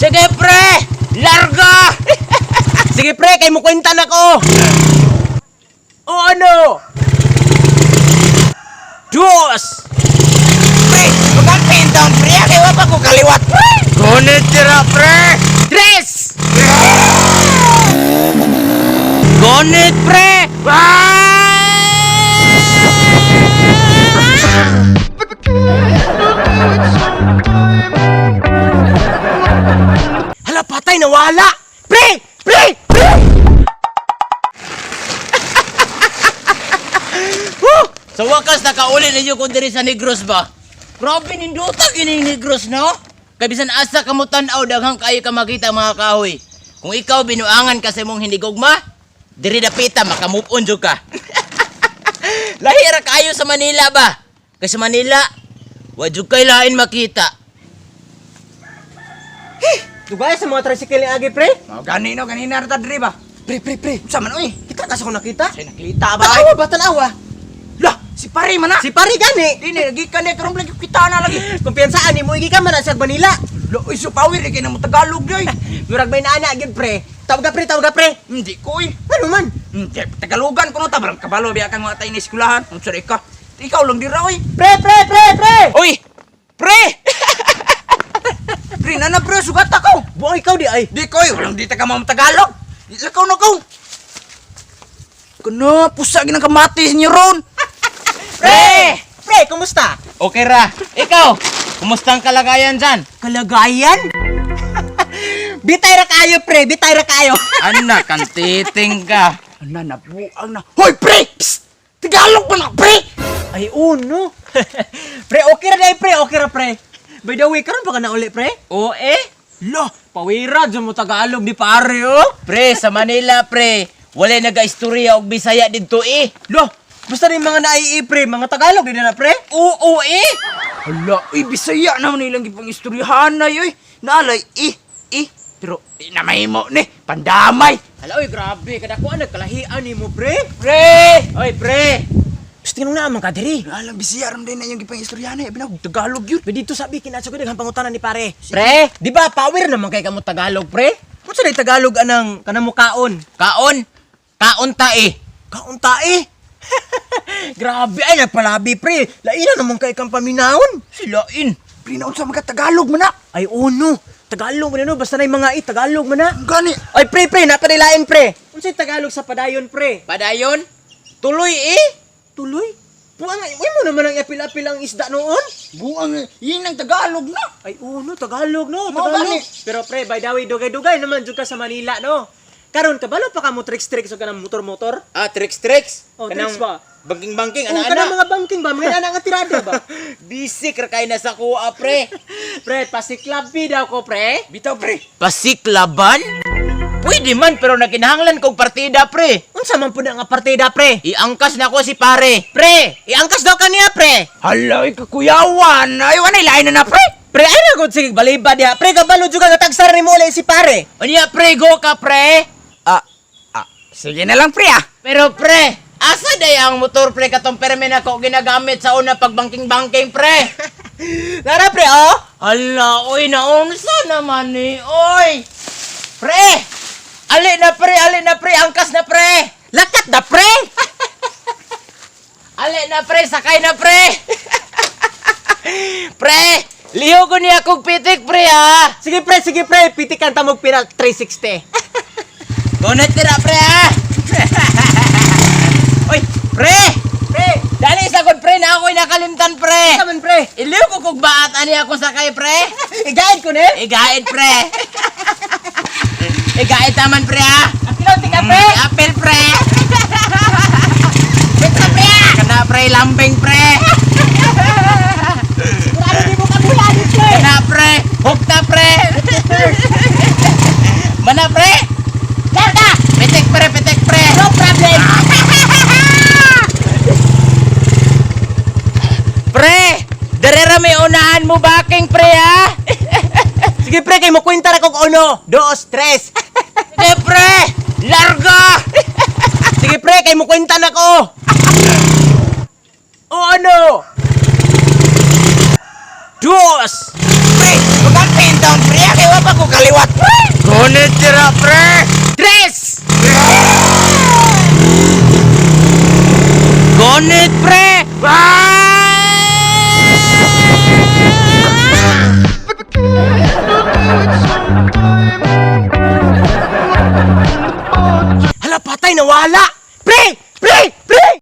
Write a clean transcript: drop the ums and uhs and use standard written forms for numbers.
Sige, pre! Larga! Sige pre, kay mo kwenta na ko. O ano? Dos! Pre, magpin down pre, kay wa pa ko kaliwat pre. Gunit dira, pre! Tres! Gunit, pre! Hala, patay, nawala! Pre! Pre! Pre! Woo! Sa wakas, nakauli ninyo kung diri sa Negros ba? Grabe nindota kining Negros, no? Kay bisan asa ka mo tan-aw, daghang kayo ka makita mga kahoy. Kung ikaw binuangan ka sa imong hinigugma, diri dapita makamove on jud ka. Lahi ra kayo sa Manila ba? Kay sa Manila, wa jud kay lain makita. Dugay sa mga tricycle ni Agi, pre. Mao gani no, ganina ra ta diri ba? Pre, pre, pre. Unsa man oy? Kita ka sa kong nakita? Say nakita ba? ay? Tanawa ba? Tanawa. Lah, si pare man na. Si pare gani. Di na lagi ka na karon lagi kita na lagi. Kumpiyansaan ni mo, igi ka man na sa Manila. Lah, oy so power kay na mo Tagalog day. Murag may naana agad, pre. Tawag ka, pre, tawag ka, pre. Hindi ko oy. Ano man? Hindi, Tagalogan ko no ta barang kabalo biya kang mga tayo ni eskwelahan. Unsa ka? Ikaw lang dira oy. Pre, pre, pre, pre! Uy! Pre! Pre na na pre sugat ako. Buong ikaw di ay. Di ko oy, walang di ta ka mo Tagalog. Lakaw na ko. Kuno, pusa ginang kamatis niyo ron. Pre! Pre, kumusta? Okay ra. Ikaw, kumusta ang kalagayan dyan? Kalagayan? Bitay ra kayo, pre. Bitay ra kayo. Anak, ang titing ka. Ana nabuang na. Hoy pre! Psst! Tagalog pa na pre! Ay, uno. Pre, okay ra dai, pre. Okay ra, pre. By the way, karon pa ka na uli, pre? Oo eh? Lo, pawira dyan mo Tagalog di pare, oh. Pre, sa Manila, pre, walay nagaistorya og Bisaya didto eh. Lo, basta rin mga naii, pre. Mga Tagalog, di na na, pre. Oo eh. Hala, uy, Bisaya naman ilang gipang istoryahan na oy. Naalay, i, i. Pero, di na mahimo ni, pandamay. Hala, oy, grabe. Kada ko nagkalahian ni mo, pre. Pre! Oy, pre! Gusto nga naman ka diri. Alam, Bisaya ram din na yung gipang istoryahan na, binag Tagalog yun. Pwede dito sabi, kinatsa ko daghang pangutana ni pare. Pre, di ba power naman kay kamo Tagalog, pre? Unsa day Tagalog anang kanang mukaon? Kaon! Kaon ta eh. Kaon tae. Grabe ay nagpalabi pre. Laina naman kay kang paminawon. Silain. Pre, na unsa mga Tagalog man na. Ay uno, Tagalog man na, no, basta na yung mga i Tagalog man na. Ang gani. Ay pre pre, napanilain pre. Unsay Tagalog sa padayon pre? Padayon? Tuloy eh. Tuloy. Puang ay mo naman ang apil-apil ang isda noon. Buang, yun ang Tagalog na. Ay uno, Tagalog no, Mao Tagalog. gani. Pero pre, by the way, dugay-dugay naman jud ka sa Manila no. Karon kabalo pa ka mo tricks-tricks o kanang motor-motor? Ah, tricks tricks. Oh, tricks ba? Bangking-bangking, Oh, ana-ana. kanang mga banking ba? Mga ana nga tirada ba? Bisik ra kay na sa kuha, pre. Pre, pasiklabi daw ko, pre. Bitaw, pre. Pasiklaban? Pwede man, pero nagkinahanglan kog partida, pre. Unsa man pud ang partida, pre? Iangkas na ko si pare. Pre, iangkas daw kaniya, pre. Hala, oy, kakuyawan. Ay, wanay, lain na na, pre. Pre, ay na gud sige baliba diha. Pre, kabalo jud ka nga tagsar nimo ulit si pare. Unya, pre, go ka, pre. Ah, ah, sige na lang, pre, ah. Pero pre, asa day ang motor pre katong permen ako ginagamit sa una pag banking-banking pre? Lara pre, oh. Hala, oy, naunsa naman ni, oy. Pre! Ali na pre, ali na pre, angkas na pre. Lakat na pre. Ali na pre, sakay na pre. Pre, liho ko niya kog pitik pre ha. Sige pre, sige pre, pitikan ta mo pira 360. Gunit tira pre ha. Oy, pre! Pre, Dali sa kod pre na ako'y nakalimtan pre. unsa man pre? Iliw ko kog baat ani ako sakay pre. Igaid ko ni. Igaid pre. Igaid taman pre ha. Apilaw tika pre. Apel pre. Petra pre. Ha. Kana pre lambing pre. Sigurado di mo kabulan pre. Kana pre. Hukta pre. Mana pre? Larga. Pitik pre, pitik pre. No problem. Pre, darera may unahan mo backing pre ha. Sige pre, kay mo kwenta ra kog uno, dos, tres. Sige pre, larga. Sige pre, kay mo kwenta na ko. O ano? Dos. Pre, magpin down, pre. Kay wa pa ko kaliwat. Onit, pre! Hala, patay, nawala!